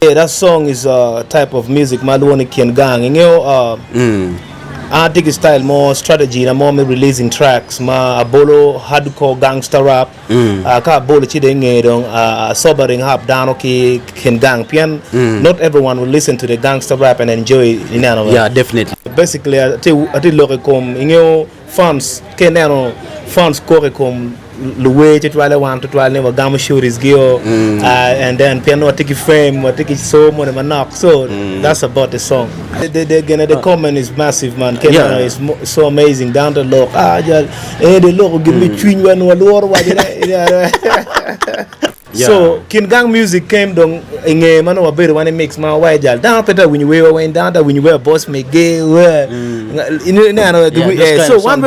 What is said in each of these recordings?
Yeah, that song is a type of music ma alwongo ni kin gang. Ingeyo uh, an atye ki style mo, strategy na mo me releasing tracks ma abolo hardcore gangster rap. Uh, ka abolo ci dong inge dong uh, sobering up dano ki kin gang pien not everyone will listen to the gangster rap and enjoy it, ineno Yeah, definitely. Basically atye atye lok i kom ingeyo Fans, Ka ineno fans kok i kom luwer tutwalle wan tutwal ni wagamo shories gi o and then pien nongo watye ki fame watye ki so moni manok so that's about the song. The the gine the comment is massive man ka ineno is so amazing dano te lok ah jal eh de loko gin me cwiny wa nongo walworo waco ne. So kin gang music came dong i nge ma nongo wabedo wan i mix ma wawaco jal dano pe tye ka winyo werwa weng dano tye ka winyo wer boss mege wer ineno so wan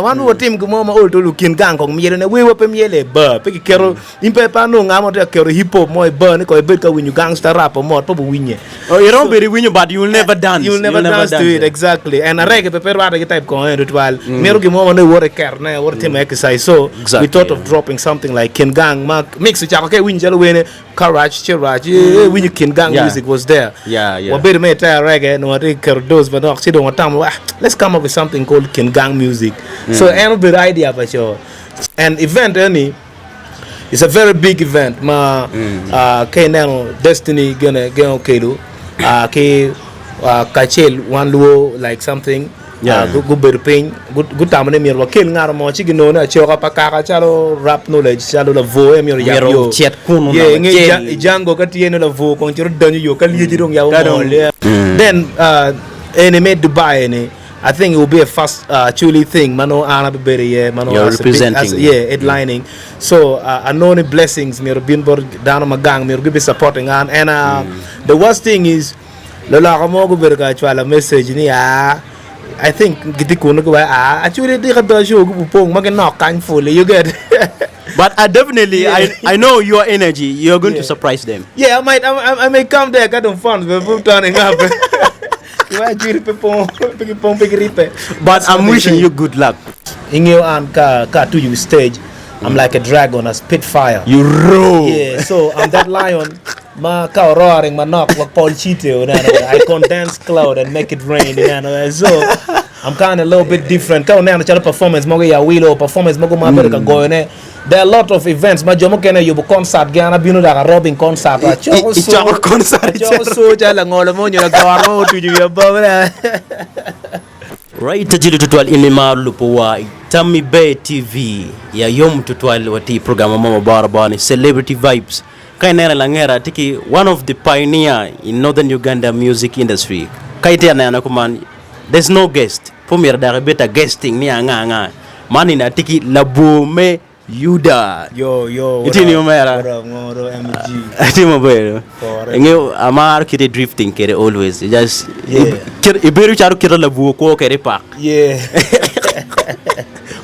wan watim gin mo ma ol tol kin gang kong myelo ne werwa pe myelo i bar pe kiketo in pe pe anongo ngat mo tye ka keto hip hop mo i bar ni kong ibed ka winyo gangster rap mot pe obiwinye. Oh, iromo bedo iwinyo but you will never dance. You will never dance to it, exactly. And arege pe pe rwate ki type kongo eni tutwal. Mito gin mo ma nongo iwoto iketone, iwoto itimo exercise. So, we thought of dropping something like Kin Gang ma mix ocako ka iwinyo calo wene ka rac ci rac, iwinyo Kin Gang music was there. Wabedo me ite arege, nongo watye ka keto dose manok ci dong watamo ah, let's come up with something called Kin Gang music. So en obedo idea pa co. And event eni, It's a very big event ma ka ineno Destiny gene gene okelo ki kacel wan luo like something gubedo piny gutamo ni myero wakel ngat mo ci ginongo ni acoka pa kaka calo rap knowledge calo labwor aye myero oyab yo i Jango ka tye ni labwor kong cito donyo yo ka lyeci dong yabo mol then eni me Dubai eni I think it will be a first truly thing ma nongo an abibedo iye ma nongo as a big as yeah headlining so anongo ni blessings myero obin bot dano ma gang myero gibi supporting an and the worst thing is luloko mo gubedo ka cwalo message ni aa I think gitye kunu giwaco aa actually dika do show gubu pong ma ginok kany fully you get But I definitely I, I know your energy you're going to surprise them. Yeah, I might I, I, I may come there ka dong funds be pud turning up. Iwaco jiri pe pong pe gipong pe giripe. But I'm wishing you good luck. Ingeyo an ka ka atuco wi stage I'm like a dragon I spit fire. You roar. Yeah, so I'm that lion ma ka oroaring manok wek pol cite ineno I condense cloud and make it rain ineno so I'm kind of a little bit different ka oneno calo performance mogo i Awilo performance mogo ma abedo ka goyo ne there are a lot of events ma jo mukene oyubo concert gi an abino dok arobbing concert acoko Icoko concert acoko so calo langolo mo nyo lagoro mo otuco wi abam ne. Right ajili tutwal in imaro lubo wa i Tammy Bay TV ya yom tutwal watye i program mo mabor abora ni Celebrity Vibes. Ka ineno i langera atye ki one of the pioneer in Northern Uganda music industry. Ka itye ka neno kuman, there's no guest. Pe omyero dok ibed ta guesting ni anga anga. Man eni atye ki labwor me Yuda. Yo, yo, what Itye ni up? omera? What up, ngoro MG? Atye maber. Kore. Ingeyo amaro kite i drifting kede always. You just Yeah. kit- ibedo calo kite labwor kwo kede i pak. Yeah.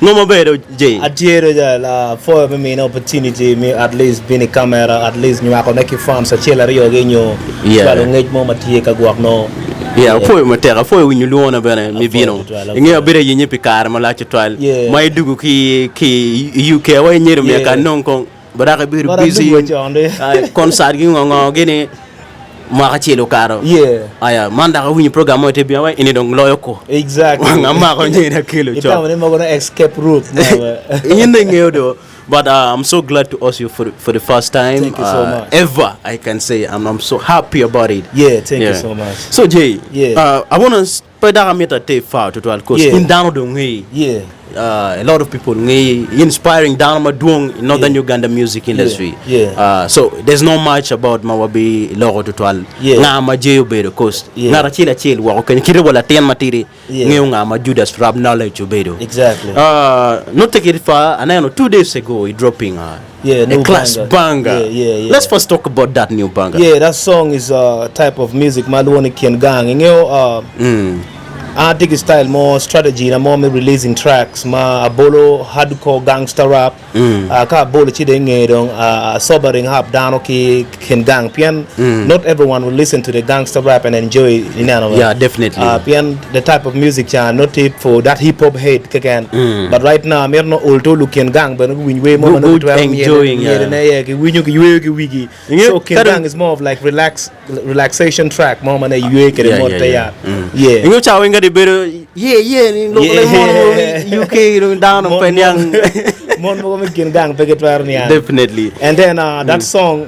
Ngo maber do Jay? Atye do jal, uh, pwoyo me mine opportunity me at least bino i camera, at least nywako ne ki fans acel aryo gi nyo Yeah. cwalo ngec mo ma tye ka gwok nongo. Yeah, apwoyo matek, apwoyo winyo lwongona bene me Apwoyo bino. tutwal, apwoyo. Ingeyo abedo ayenye pi kare malac tutwal. Yeah. Ma idugo ki ki i UK wa inyedo Yeah. myeka anong kong but ibedo But busy. adugo con di. Ah, concert gi ngo ngo gini mwaka acel okato. Yeah. Aya, man dok awinyo program mo ite bino wa ini dong loyo ko. Exactly. Wang amako nyeri akelo cok. Itamo ni mogo ni escape route. In dong ingeyo do. But uh, I'm so glad to host you for, for the first time Thank you so uh, much. ever. I can say I'm, I'm so happy about it. Yeah, thank you so much. So Jay, Yeah. uh, I wanna pe dok amito ater far tutwal cause Yeah. in dano dong ngeyi. Yeah. Uh, a lot of people ngeyi inspiring dano madwong in northern Yeah. Uganda music industry. Yeah. Uh, so there's no much about ma wabi loko tutwal. Yeah. Nga ma Jay obedo cause Yeah. ngat acel acel woko kenyo kite wa latin matidi Yeah. ngeyo nga ma Judas Rap Knowledge obedo. Exactly. Uh, not take it far, aneno 2 days ago he dropping uh, Yeah, a new class banger. banger. Yeah, yeah, yeah. Let's first talk about that new banger. Yeah, that song is a type of music ma lwongo ni kin gang. Ingeyo uh, Mm. An atye ki style mo, strategy na mo me releasing tracks ma abolo hardcore gangster rap. Ka abolo ci dong inge dong sobering up dano ki kin gang pien not everyone will listen to the gangster rap and enjoy it ineno Yeah, definitely. Pien the type of music ca not tye for that hip hop head keken but right now amito ni ol to lukin gang bene guwiny wer mo ma nongo Good gitwero enjoying, yeah. myelone iye giwinyo giyweyo ki wigi. Inge So kin ka dong gang is more of like relax relaxation track mo ma nongo iywe kwede Yeah, mot yeah, te yeah. yat. Yeah. Inge ca weng kadi bedo yeah yeah ni lok le mono Yeah. UK dong dano Mon pe niang. mon mogo me kin gang pe gitwero niang. Definitely. And then that song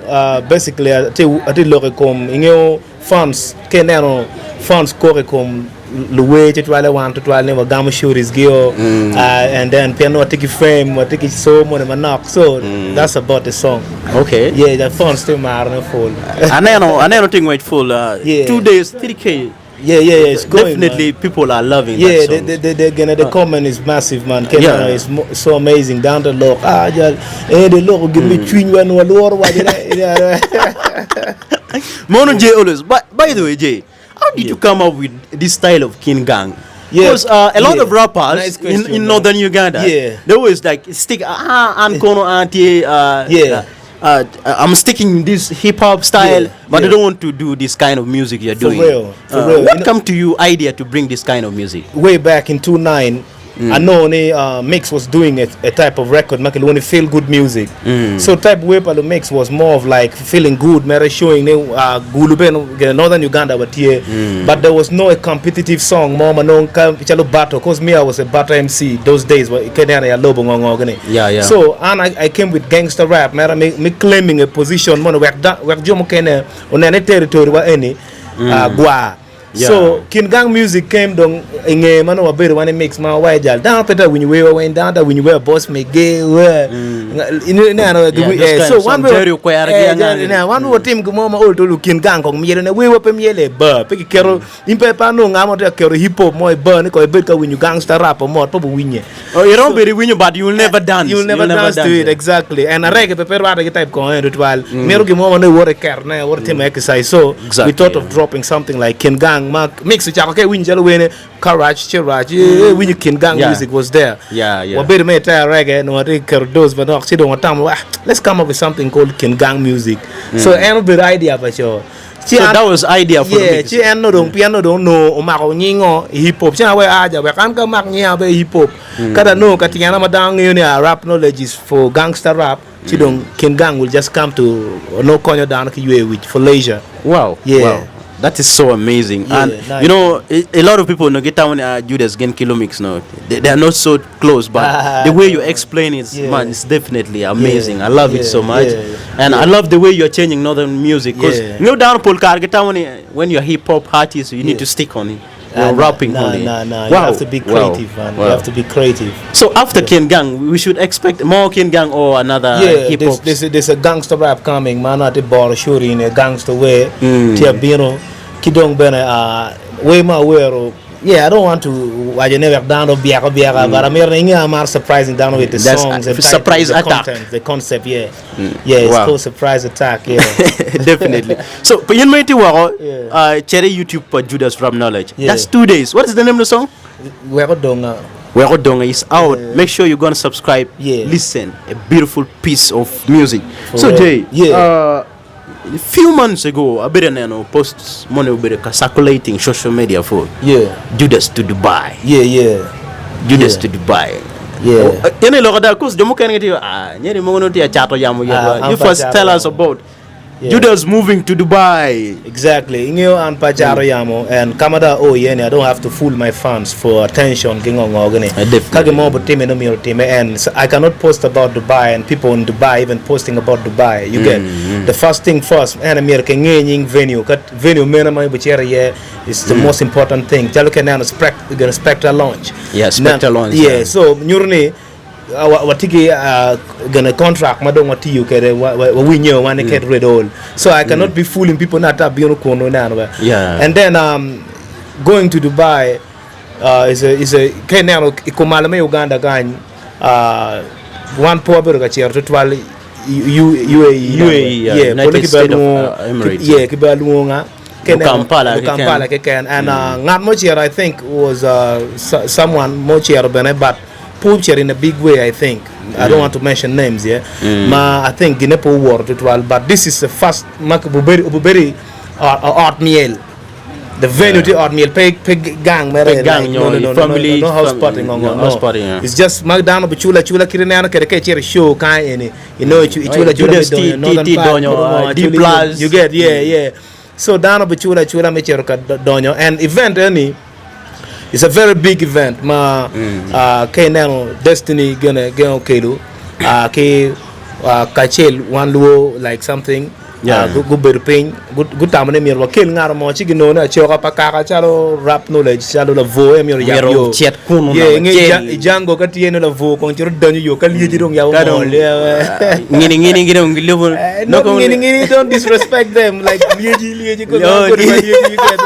basically atye atye lok i kom ingeyo fans ka ineno fans kok i kom luwer tutwalle wan tutwal ni wagamo shories gi o and then pien ni watye ki fame watye ki so moni manok so that's about the song. Okay. Yeah, the fans tye maro ne full. Aneno aneno tye ngwec full Yeah. 2 days 3k. Yeah, yeah, yeah, it's going, Definitely man. people are loving Yeah, that the, song. the, the, the, the, the comment is massive, man. Kenya Yeah. is so amazing. Down the look, ah, yeah, eh, the look, give me chwin when we lure, what did I? Mono Jay always. But by the way, Jay, how did you come up with this style of King Gang? Yeah, Because a lot yeah. of rappers Nice in, question, in man. northern Uganda, Yeah. they always like stick ah and kono anti Yeah. I'm sticking this hip hop style, Yeah, but they yeah. don't want to do this kind of music you're For doing. real, for real. What You know- come to you idea to bring this kind of music? Way back in 29, I know only Mix was doing a type of record, make only feel good music. So type way the Mix was more of like feeling good, mere showing ne gulu ben northern Uganda but here, but there was no a competitive song more manong chalo battle. Cause me I was a battle MC those days. Wa Kenya ya lobo ngongo gani. Yeah, yeah. So and I came with gangster rap, mere me claiming a position mono wek da wek jomo kene onene territory wa any gwa. Yeah. So kin gang music came dong inge mano wabedo wane mix ma wa jal down peta winyi we wen down ta winyi we boss me ge we ne ne ano Yeah, those kind so of one song, we Jerry Okwara gi ang'ani. ne one we tim mo ma old lu kin gang kong miele ne we we pe miele ba pe ki kero impe pa no ngamo te kero hip hop mo e ba ni ko e bed ka winyu gangster rap mo po bu winye Oh, you don't be winyo, but you'll never dance. You'll never dance to it, exactly. And a reggae pe rwate ki type ko en twal. Mero gi mo ne wore ker ne wore timo exercise. So we Exactly, thought of yeah. dropping something like Kin Gang ma mix chako ke winj jalo wene karach chirach winj Kin Gang Yeah. music was there. Yeah, yeah. Wabedo me ta reggae no ati ker dos but nok chido watam wah let's come up with something called Kin Gang music. So en obedo idea pa cho. Ci So an- that was idea for the yeah, mix. ci en no dong pien no dong no omako nyingo i hip hop. Ci an we aja wek an ka mak nyinga be hip hop. Kada no ka tiana ma dang ngeyo ni a rap knowledge is for gangster rap. Ci dong Kin Gang will just come to no konyo dano ki ywe wich for leisure. Wow. Yeah. Wow. That is so amazing. Yeah, and nice. you know, a lot of people no get down Judas Gen Kilomix no. They are not so close, but the way you explain it, Yeah. man, it's definitely amazing. Yeah, I love it yeah, so much. yeah, And I love the way you're changing northern music. Because Yeah. you know down Paul Kar get down when you're hip hop artist, you need Yeah. to stick on it. Ah, You're nah, rapping nah, only. Nah, nah, Wow. You have to be Wow. creative, man. You Wow. have to be creative. So after Ken Gang, we should expect more Ken Gang or another Yeah, hip hop. there's a gangster rap coming, man. At the bar, shooting in a gangster way. Tia bino, kidong bene, way ma wero. Yeah, I don't want to. I never down of biaka biaka, but I'm here. I'm surprising down with the That's songs a and surprise titles, the attack. content, the concept. Yeah, yeah, it's Wow. called surprise attack. Yeah, Definitely. So, but you might Yeah. cherry YouTube for Judas Rap Knowledge. Yeah. That's 2 days. What is the name of the song? Wero donga. Wero Donga is out. Make sure you're gonna subscribe. Yeah. Listen. A beautiful piece of music. For so real. Jay, Yeah. a few months ago, a bit of no posts money will be circulating social media for Yeah, Judas to Dubai. yeah, yeah. Judas Yeah. to Dubai. Yeah. Yene loko da kus jomo ken ngeti ah nyeri mo ngono ti a chato yamu Ah, you I'm first pa tell chato us yamo. about Yeah. Judas moving to Dubai. Exactly. Ingeo an pacharo yamo and kamada oh yene I don't have to fool my fans for attention kingo ngogene. Definitely. Kage mo botime no mi otime and so I cannot post about Dubai and people in Dubai even posting about Dubai. You get the first thing first and America ngenying venue kat venue mena mai buchere ye is the most important thing. Chalo ke na Spectre launch. Yeah, Spectre Na- launch, Yeah, yeah. so nyurni watiki gonna contract madong watiyo kede wa winyo wane ket red all so I cannot be fooling people not up biono kono na no Yeah. and then going to Dubai is a kenya no ikomala me Uganda gan one poor bero ka chier to twal UAE UAE, yeah, yeah United polo States of, kibaluo Emirates. yeah kibaluonga. Lukampala keken. Lukampala keken. And ngat mo ocito I think was someone mo ocito bene but pe ocito in a big way I think. I don't want to mention names here. Ma I think gine pe owoto tutwal but this is the first ma obibedo i ot myel. The venue tye ot myel pe pe gang mere Pe gang like nyo no no i no no family no house fam party ngo ngo no house no. party yeah. It's just ma dano biculo acula kit ineno kwede ka icito i show kany eni you know iculo acula me Judas donyo ti ti Northern ti Park donyo mogo ngo uh, D acula you, plus. you get yeah yeah. So dano biculo acula me cito ka donyo and event eni it's a very big event ma uh, ka ineno Destiny gene gene okelo uh, ki uh, kacel wan luo like something Yeah. Gubedo piny, gutamo ni myero wakel ngat mo ci ginongo ni acoka pa kaka calo rap knowledge calo labwor aye myero oyab Myero yo. ocit kunu Yeah, naka inge cel. i Jango ka tye ni labwor kong cito donyo yo ka lyeci dong yabo Ka dong mol. Yeah. ngini ngini gi dong gilubo Eh, not noko ngini ngini don't disrespect them like lyeci lyeci ko Yo, ko lyeci you get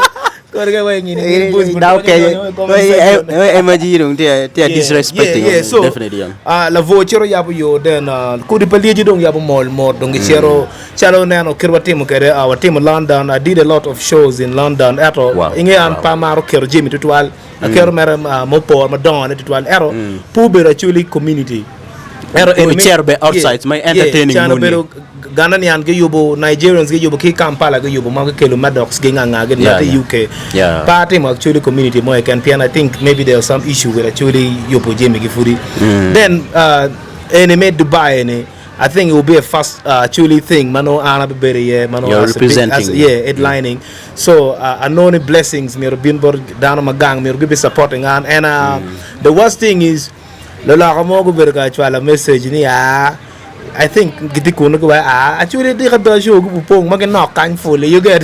kore ka wai ngini ngini bus Daw donyo keye donyo i comment section. emoji dong tye tye Yeah, disrespecting yeah, yeah. So, definitely yeah. uh, lavo cito yabo yo then uh, kodi pa lyeci dong yabo mol mot dong gicito calo neno kit watimo kwede uh, watimo London I did a lot of shows in London ento Wow, inge an wow. pa amaro keto jami tutwal aketo mere uh, mupor madongo ne tutwal ento pe obedo actually community ento Oh, en mi- icito be outside, ma entertaining yeah, cano moni. obedo Ghanaian giyubo, Nigerians giyubo ki Kampala giyubo ma gikelo Maddox gi nga nga gin Yeah, ma yeah. UK. Yeah. Pa atimo actually community mo keken pien I think maybe there was some issue with actually yubo jami gi pudi. Then uh, eni me Dubai eni I think it will be a first uh, actually thing ma nongo an abibedo iye ma nongo You're as a big- as, representing. yeah, headlining. So uh, I know ni blessings myero bin bot dano ma gang myero gibi supporting an and uh, the worst thing is Luloko mo gubedo ka cwalo message ni aa I think gitye kunu giwaco aa actually tika do show gubu pong ma ginok kany fully you get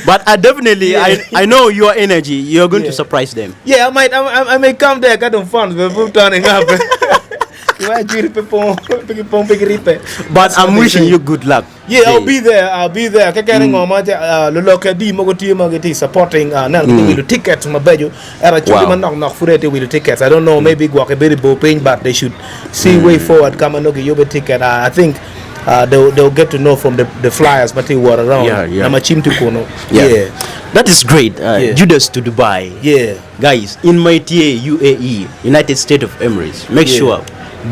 But I definitely, Yeah. I, I know your energy. You're going to Yeah. surprise them. Yeah, I might I, I, I may come there ka dong funds but put turning up. Iwaco jiri pe pong pe ki pong pe ki ripe. But That's what I'm they wishing say. you good luck. Yeah, I'll Jay. be there. I'll be there. Kekene ngo ma lulok adi mogo tye ma gitye supporting uh, neno gitye wilo tickets mabeco. Ento acuki Wow. manok nok pud aye tye wilo tickets. I don't know, maybe gwok ibedo i bor piny but they should see way forward ka ma nongo giyubo ticket. Uh, I think uh, they'll, they'll get to know from the, the flyers ma tye wot around Yeah, yeah. na ma cim tye kunu. Yeah. Yeah. That is great. Uh, Yeah. Judas to Dubai. Yeah. Guys, in my TA UAE, United States of Emirates, make Yeah. sure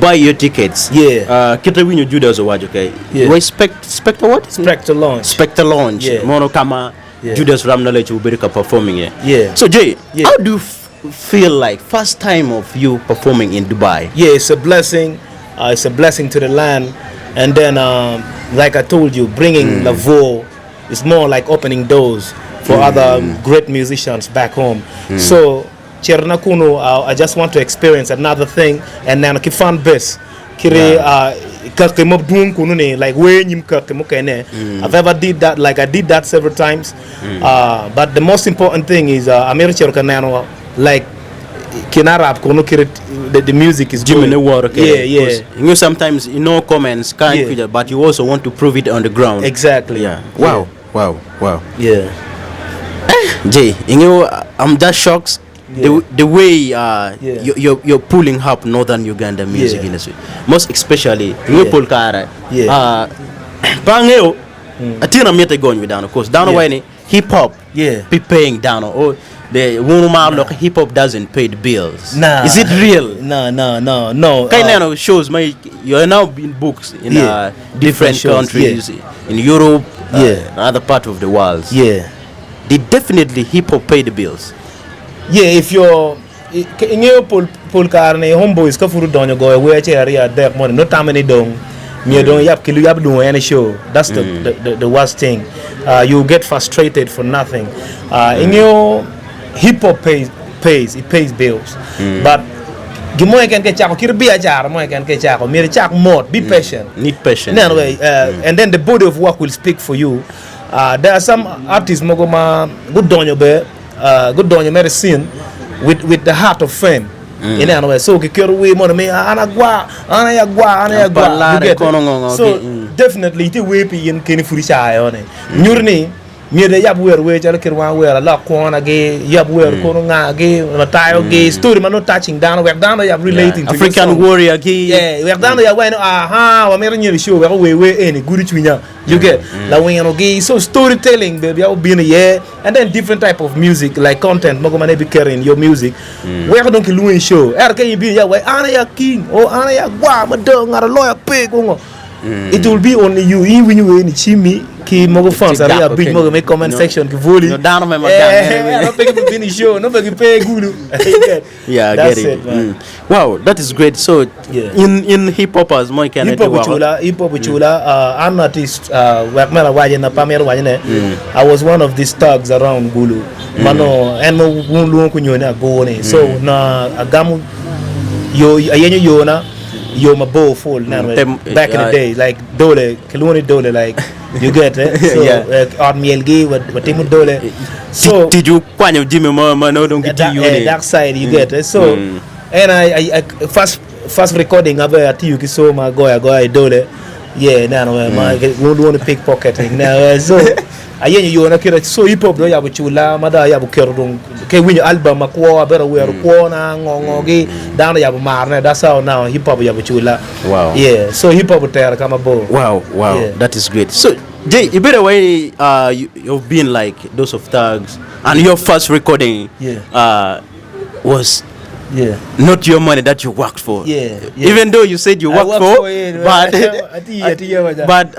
buy your tickets. Yeah. Uh, kita winyo Judas owacho okay. Yeah. Wa spect specter what? Spectre launch. Spectre launch. Yeah. Mono kama Yeah. Judas Ram Knowledge will be performing here. Yeah. So Jay, Yeah. how do you f- feel like first time of you performing in Dubai? yeah, it's a blessing. Uh, it's a blessing to the land. And then, um, like I told you, bringing Lavo is more like opening doors for other great musicians back home. So, Cherna Kuno, uh, I just want to experience another thing. And then, ki fan base, kiri, uh, kaki mo dung kuno ni, like we nyim kaki mo kene. I've ever did that, like I did that several times. Uh, but the most important thing is, uh, Amir Cherkanano, like, kina rap kuno kiri, the, the music is Jimmy going. ne work. Yeah, yeah. You know, sometimes you know comments can't Yeah. yeah. but you also want to prove it on the ground. Exactly. Yeah. Wow. Wow. Wow. Yeah. Jay, you know, I'm just shocked. Yeah. The, the way uh, Yeah. you, you're, you're pulling up northern Uganda music Yeah. industry, most especially yeah. Yeah. Polkara. Yeah. Uh, pangeo, atina miete gonyo down, of course. Down Yeah. yeah. hip hop. Yeah. Be paying down. Or the woman look hip hop doesn't pay the bills. Nah. Is it real? No, no, no, no. Kind Uh, of shows my you're now in books in Yeah. uh, Different different, shows, countries in Europe, uh, Yeah. and other part of the world. Yeah. They definitely hip hop pay the bills. Yeah, if you're ingeyo pol pol kare ni homeboys ka pud odonyo goyo wer acel aryo adek moni nongo tame ni dong myero dong yab ki yab lwongo en i show that's the, the, the, the worst thing uh, you get frustrated for nothing uh, ingeyo hip hop pays pays it pays bills but gin mo keken ka icako kit biacara mo keken ka icako myero icak mot be patient Need patience. Ineno wai, uh, and then the body of work will speak for you. Uh, there are some artists mogo ma gudonyo be uh, gudonyo mere scene with with the heart of fame. Ineno wai, so giketo wer mono mi an agwa, an aye agwa, an aye agwa. Palare You get it? kono ngo ngo So ki, mm. definitely itye wer pi in keni pud icayo ni. Nyuto ni. Myero iyab wer wer calo kit wang wer alok kwona gi, iyab wer kono nga gi, matayo gi, story ma nongo touching dano wek dano oyab relating to your African song. warrior ki Yeah, wek dano oyab waci ni aha wamito nyero show wek ower wer eni gudo cwinya. You get? Lawino gi, so storytelling bene yabo bino iye and then different type of music like content mogo ma nongo ibiketo in your music weko dong kilwongi i show. Ento ka in ibino iya waci an aye a king or an aye agwar mada ngat aloya pe kungo. It will be only you. In iwinyo wer ni cimmi ki mogo fans aryo abic mogo me comment section ki voli. Nyo dano me magang Eh, no pe gibino i show, no pe gipe gulu. Yeah, I That's get it. it, man. Wow, that is great. So, Yeah. in hip hopers mo kene Hip hop ocula, hip hop ocula. An artist, wek mere awace na pe amito waco ne, I was one of these thugs around Gulu. Ma nongo en ma wun lwongo ki nyo ni agur ni. So, na agamo yo, ayenyo yona. Yo mabor full neno back in the day like dole kilwongo ni dole like you get it so ot myelgi watimo dole so Tic ukwanyo jami mo ma nongo dong gitiyo ni. Dark side you get it so and I first recording abe atiyo ki so ma agoyo agoya i dole yeah ineno ma lwongo ni pick pocketing so Ayenyo yona kite so hip hop dong oyabo cula ma dong ayabo keto dong ka iwinyo album ma kwo abedo awero kwona ngo ngo gi dano oyabo marone that's how now hip hop oyabo cula Wow. yeah so hip hop otera ka mabor Wow, wow, Yeah. that is great. So, Jay, you better way you've been like those of thugs, and your first recording Yeah. was Yeah. not your money that you worked for. Yeah, yeah. Even though you said you I worked worked for, for it, but Ati- ati- ati- but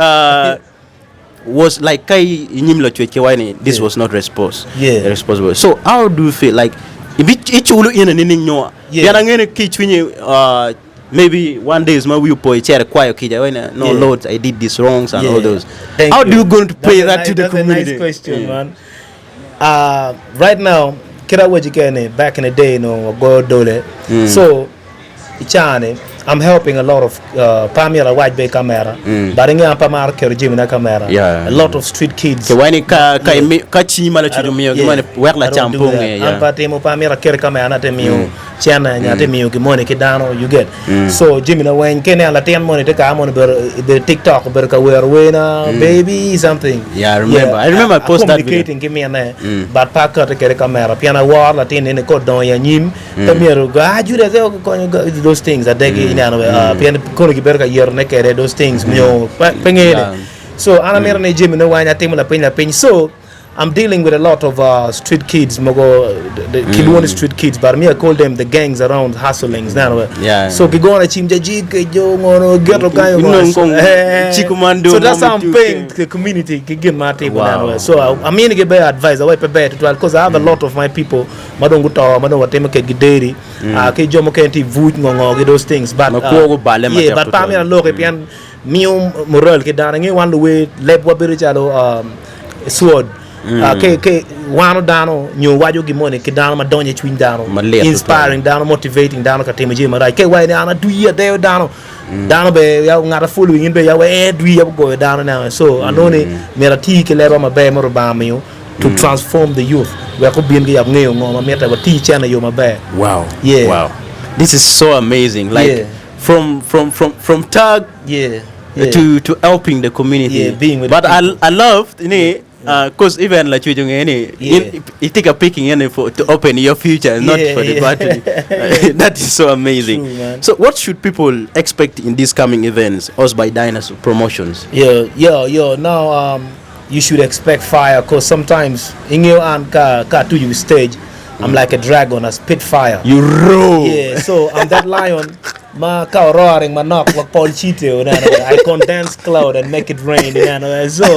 was like kai inyim la chwe wani this Yeah. was not response Yeah. responsible. So how do you feel like ibi ichulu ina nini nyoa Yeah. yana ngene ki chwinyi maybe one day is my will po chere kwayo kija wena no Yeah. lord I did this wrongs and all Yeah. those. Thank How do you going to pay That's a that nice, to the that's community? a nice question, Yeah. man. Right now, kira wajikene back in the day, no, go dole. So, Icane, I'm helping a lot of pe amyero awac be i kamera but inge an pe amaro keto jami na kamera Yeah. a lot of street kids Ke wani ka ka imi ka ci ma lacuc omiyo gi moni wek I don't lacam do pe that. onge An yeah. pe atimo pe amyero aket i kamera na ate miyo cene nyo ate miyo gin moni ki dano you get so jami na weng ka ineno latin moni tye ka moni obedo obedo i tiktok obedo ka wero werna baby something Yeah, I remember. I remember I post that video. communicating ki mine but pe akete kwede i kamera pien aworo latin eni ka odongo i anyim Pe myero ah Judas aye okonyo those things adegi ineno pien kono gibedo ka yerone kede those things nyo pe ngene. So an amito ni jami ne wany atimo lapiny lapiny so I'm dealing with a lot of street kids mogo kilwongo ni street kids but me I call them the gangs around hustling ineno so gigona cim jajik jo ngono geto kanyo so that's how I'm paying the community ki gin ma atimo ineno so aminigi ber advice awaci pe ber tutwal cause I have a lot of my people ma dong guto ma dong watimo kedgi dairy ki jo mukene tye i buc ngo ngo gi those things but Ma kwo guballe matek yeah but pe tutwal. amyero aloki pien miyo morale ki dano inge wan luwer lebwa bedo calo sword ki ki wano dano nyo waco gin moni ki dano ma donyo i cwiny dano Malit tutwal. inspiring dano motivating dano ka timo jami marac ka iwaco ni an adwi adeyo dano dano bene ya ngat a following in bene ya wai en adwi ya gugoyo dano ne so anongo ni myero ati ki lebwa maber ma Rubanga omiyo to transform the youth wek gubin giyab ngeyo ngo ma mitte wati cene i yo maber. Wow. Yeah. Wow. This is so amazing. Like Yeah. from from from from tag Yeah. Yeah. to helping the community. Yeah, being with but the I people. I loved you know, cause even like you any Yeah. you take a picking any for to open your future not Yeah, for the yeah. party. That is so amazing. True, man. So what should people expect in these coming events, us by Dinosaur promotions? Yeah, yo, yo, now you should expect fire cause sometimes ingeyo an ka ka atuco wi stage I'm like a dragon I spit fire. You roar. Yeah, so I'm that lion ma ka ororing manok wa pol cite ineno I condense cloud and make it rain ineno so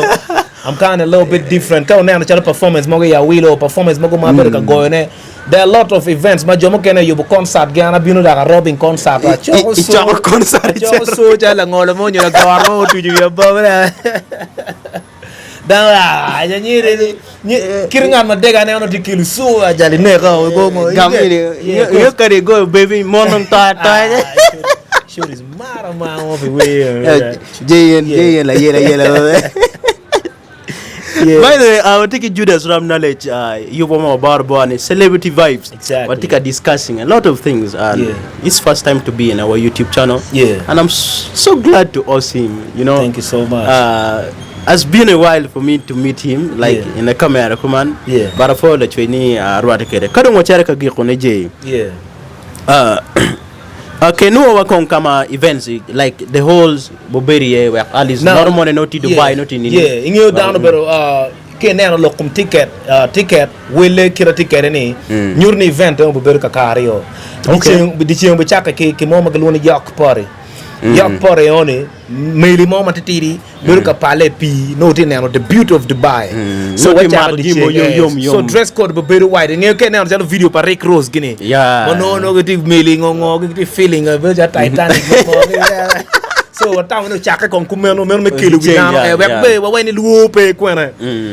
I'm kind of a little bit different ka oneno calo performance mogo i Awilo performance mogo ma abedo ka goyo ne there are a lot of events ma jo mukene oyubo concert gi an abino dok arobbing concert acoko Icoko concert acoko so calo langolo mo nyo lagoro mo otuco wi ababa Dano ah nyiri kit ngat ma dega aneno tye kelo so ajali neka o go mo. Gam ini yo kari go baby monong ta ta. Sure is mara ma mo fi we. Jayen jayen la yela yela. Yeah. By the way, I take Judas Ram knowledge. You were about born celebrity vibes. Exactly. But are discussing a lot of things, and Yeah. it's first time to be in our YouTube channel. Yeah. And I'm so glad to host him. You know. Thank you so much. It's been a while for me to meet him like Yeah. in a camera kuman Yeah. but apwoyo lacwec ni arwatte kwede. Ka dong wacito ka gikone Jay, Yeah. Okay, nwo wa kong ka ma events like the halls bobedo iye wek at least Now, noto moni nongo tye yeah, Dubai nongo tye nini. yeah, ingeyo dano obedo uh, ka ineno lok kom ticket, uh, ticket wele kit atye kwede ni nyuto ni event eno obedo kakare aryo. Okay. Dyeceng dyeceng obicakke ki ki mo ma gilwongo ni York Party. York Party eno ni meli mo matitidi bedo ka pale i pii nongo itye neno the beauty of Dubai. So Nongo wacako kimato jami dyeceng yom eh, yom so yom. dress code obedo white ingeyo ka ineno calo video pa Rick Ross gini Yeah. ma nongo nongo gitye meli ngo ngo gitye feeling eh, bedo calo Titanic ngo ngo so watamo ni ocakke kong kumeno meno me kelo wi Dyeceng, dano yeah, eh, wek yeah. be wawai ni lwor pe kwene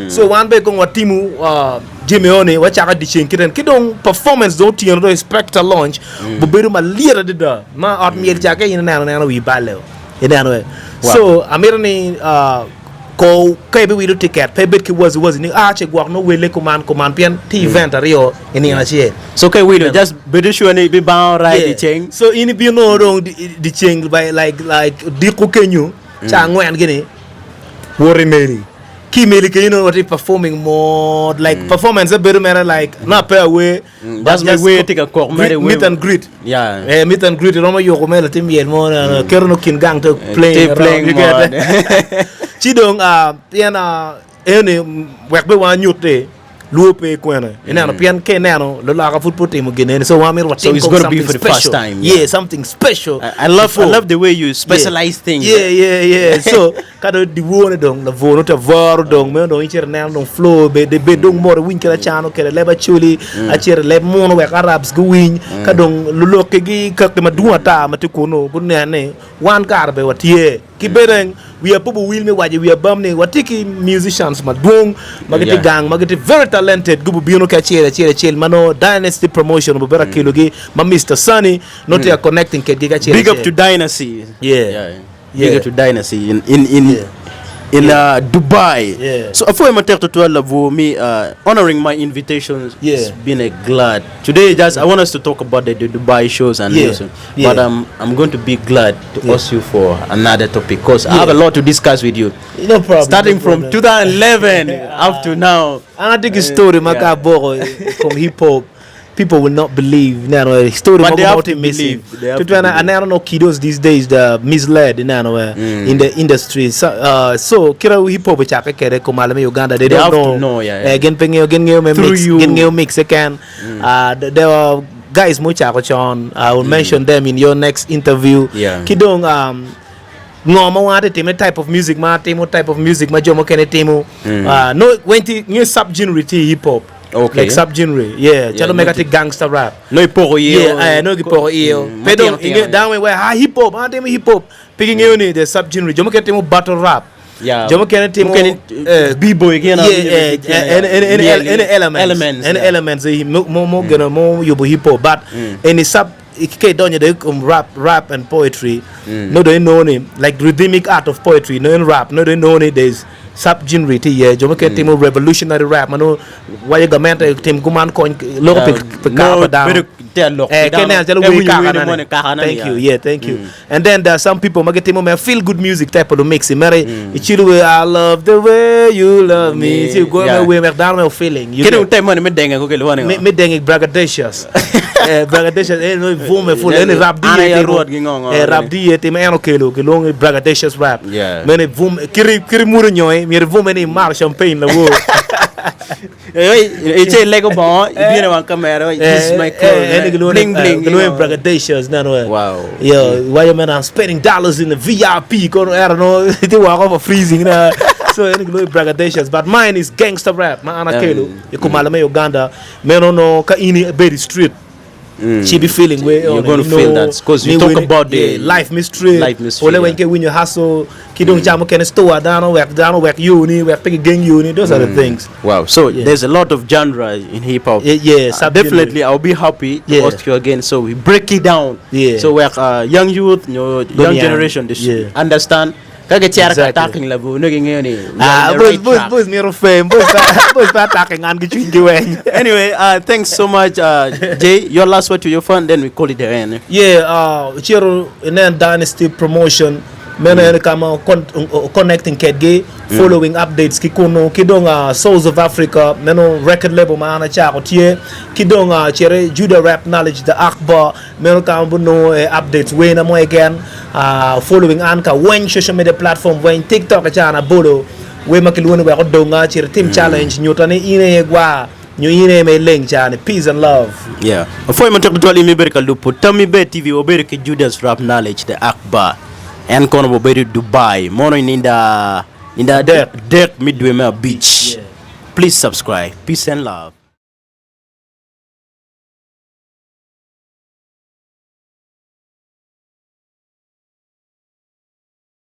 so wan be kong watimu uh, jami eni wacako dyeceng kiten ki dong performance dong otyeno dong i Spectre Lounge obedo malyet adada ma ot myel ca ka in ineno ineno wi balle o ineno eh so amito ni uh, ko ka ibiwilo ticket pe ibed ki wazi wazi ni ah ce gwok nongo wele kuman kuman pien tye event aryo i nino acel So ka iwilo just bedo sure ni ibibango right Yeah. dyeceng. So in ibino dong dyeceng by like like odiko kenyo ca angwen gini wot i meli. Ki i meli kenyo nongo watye performing mot like performance bedo mere like na pe awer but Just me wer tye ka kok mere greet, meet and greet. Yeah. Eh, meet and greet iromo yuko mere latin myel mo na keto no kin gang to playing Tye around, playing you get mot. it? Ci dong ah, pien ah, eni wek be wanyutte lwor pe kwene ineno pien ka ineno luloka pud pe otimo gin eni so wan myero So watim it's kong gonna be something for the first special time, yeah. yeah something special I love I before. love the way you specialize things. Yeah, yeah, yeah. So, ka dong dyewor-ni dong labwor nongo tye abworo dong meno dong icito ineno dong flow bed bed dong mot iwiny kit acano kwede leb Acholi acito i leb munu wek Arabs guwiny ka dong luloki gi kaki madwong ata ma tye kunu gunen ni wan kare bene watye ki bene wiya pe obiwil me waco i wi abam ni watye ki musicians madwong ma gitye gang ma gitye very talented gubibino ki acel acel acel ma nongo Dynasty Promotion obibedo akelogi ma Mister Sunny nongo tye ka connecting kedgi ki acel Big up to acel. Dynasty. Yeah. Yeah. Yeah. Big up to Dynasty in in in Yeah. in Dubai. Yeah. So apwoyo matek tutwal labwor me honoring my invitations. Yeah. It's been a glad. Today just I want us to talk about the Dubai shows and Yeah. also, Yeah. but I'm going to be glad to Yeah. host you for another topic because I have a Yeah. lot to discuss with you. No problem. Starting no from problem. 2011 up to now. An atye ki story ma Yeah. ka aboko i kom hip hop people will not believe ineno eh, story But mogo they ma have watye to missing. believe. They have to Tutwene believe. aneno no kiddos these days the misled ineno eh, in the industry so, so kit ma hip hop ocakke kwede kumalo me Uganda they They don't have to know, know, yeah, yeah. Eh, gin pe ngeyo gin ngeyo me Through mix you. gin ngeyo mix keken there were guys mucako con I will mention them in your next interview Yeah. ki dong ngo ma wan atye time type of music ma atimo type of music ma jo mukene timo nongo weng tye nge sub genre tye i hip hop Okay. like sub genre yeah calo Yeah, mega nongo tye gangster rap Nongo ipoko iye yeah eh, nongo gipoko iye pe dong matino tino, inge yeah. dano weng wek ah hip hop an atimo hip hop pe gingeyo ni the sub genre jo mukene timo battle rap Yeah. jo mukene timo Mukene, eh, b-boy gin yeah, eh, eh, any, any, any, Miel, any elements, elements, any yeah. elements eh, mo mo mo gino mo yubo hip hop but any sub ka idonyo dong i kom rap rap and poetry nongo dong inongo ni like rhythmic art of poetry nongo in rap nongo dong inongo ni there's sub genre tye iye jo mukene timo revolutionary rap ma nongo waco gamente tim kuman kony loko pi pi kaka pa dano Bedo te lok Eh, pi dano. ka ineno calo Ka wer iwinyo kaka wer nani. moni kaka nani, Thank you, yeah. yeah, thank you. And then there are some people ma gitimo mere feel good music type of mix mere icilo wer I love the way you love me ci goyo Yeah. mere wer wek dano mere feeling you Kene get. type moni me denge ko kelo wani Me me denge braggadocious. Eh, braggadocious eh no vume full Yeah, eni rap di an aye timo. rwot gi ngo ngo Eh, rap di timo en okelo kilwongo ni braggadocious rap. Yeah. Mene vume kiri kiri muro nyoe myero ivume ni imar champagne lawo. Ice ilego bongo ibino i wang kamera this is my clothes Eh, eh, bling bling you Gilwongo know. braggadocious neno eh. Wow. Yo, why you man I'm spending dollars in the VIP kono I don't know iti woko for freezing na. So eni gilwongo braggadocious but mine is gangster rap ma an akelo i kumalo me Uganda meno no ka in ibedo i street ci ibi feeling way You're on gonna you feel know, that 'cause you ni talk win- about the yeah, life me street life me street, ole weng yeah. ke winyo hustle ki dong ca mukene store dano wek dano wek yoni wek pe gigeng yoni those are the things. Wow, so Yeah. there's a lot of genre in hip hop. Yeah, yeah, sub-genre. Definitely, I'll be happy to Yeah. host you again. So we break it down. Yeah. So we're young youth, you know, young yeah. generation, they should Yeah. understand. Ka gicito ka Exactly. talking labo, nongo gingeyo ni we are Ah, in the boys, right boys, track. boys myero fame, boys pe, boys pe atake ngan ki cwinygi weng. Anyway, thanks so much, Jay. Your last word to your fan, then we call it the end. Yeah, icito inen Dynasty Promotion. Meno en ka ma connecting kedgi, following updates ki kunu, ki dong Souls of Africa, meno record label ma an acako tye, ki dong cito i Judah Rap Knowledge The Akbar, meno ka ma bunongo iye updates wena mo keken, following an ka weng social media platform weng, TikTok ca an abolo wer ma kilwongo ni wek odonga, cit itim challenge, nyuta ni in aye igwar nyo in aye ma ileng ca-ni, peace and love. Yeah. Apwoyo matek tutwal in ma ibedo ka lubo Tammi Ber TV. Wabedo ki Judas Rap Knowledge The Akbar. En kono wabedo i Dubai. Mono i ninda ninda Adek. adek me dwe me abic. Please subscribe. Peace and love.